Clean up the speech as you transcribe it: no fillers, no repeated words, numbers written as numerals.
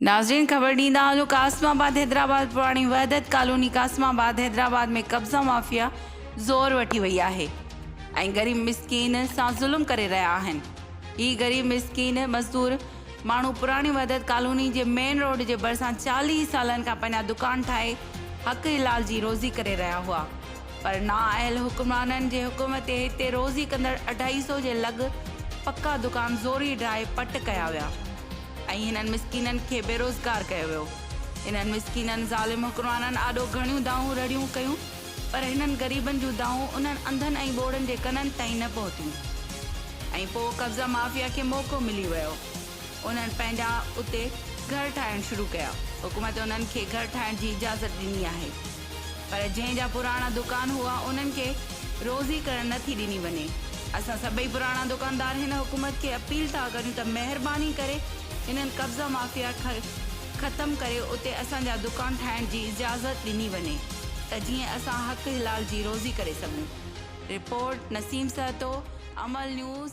ناظرين خبر ڏيندا هلون قاسم آباد حيدرآباد پراڻي وحدت ڪالوني قاسم آباد حيدرآباد ۾ قبضا مافيا زور وٺي وئي آهي ۽ غريب مسڪين سان ظلم ڪري رهيا آهن هي غريب مسڪين مزدور ماڻهو پراڻي وحدت ڪالوني جي مين روڊ جي ڀرسان 40 سالن کان پنهنجا دڪان ٺاهي حق حلال جي روزي ڪري رهيا هئا پر نااهل حڪمرانن جي حڪم تي هتي روزي ڪندڙ اڍائي سو جي لڳ پڪا دڪان زوري ڊاهي پٽ ڪيا ويا. ۽ هنن مسڪينن کي بيروزگار ڪيو ويو. هنن مسڪينن ظالم حڪمرانن آڏو گهڻيون دانهون رڙيون ڪيون، پر هنن غريبن جون دانهون انهن انڌن ۽ ٻوڙن جي ڪنن تائين نه پهتيون ۽ پوء قبضا مافيا کي موقعو ملي ويو. انهن پنهنجا اتي گهر ٺاهڻ شروع ڪيا. حڪومت انهن کي گهر ٺاهڻ جي اجازت ڏني آهي. پر جنهن جا پراڻا دڪان هئا انهن کي روزي ڪرڻ نه ٿي ڏني وڃي. اسان سڀئي پراڻا دڪاندار هن حڪومت کي اپيل ٿا ڪريون ته مهرباني ڪري هنن قبضا مافيا ختم ڪري اتي اسان جا دڪان ٺاهڻ جي اجازت ڏني وڃي ته جيئن اسان حق حلال جي روزي ڪري سگهون. Report, Naseem Sahito, Amal news.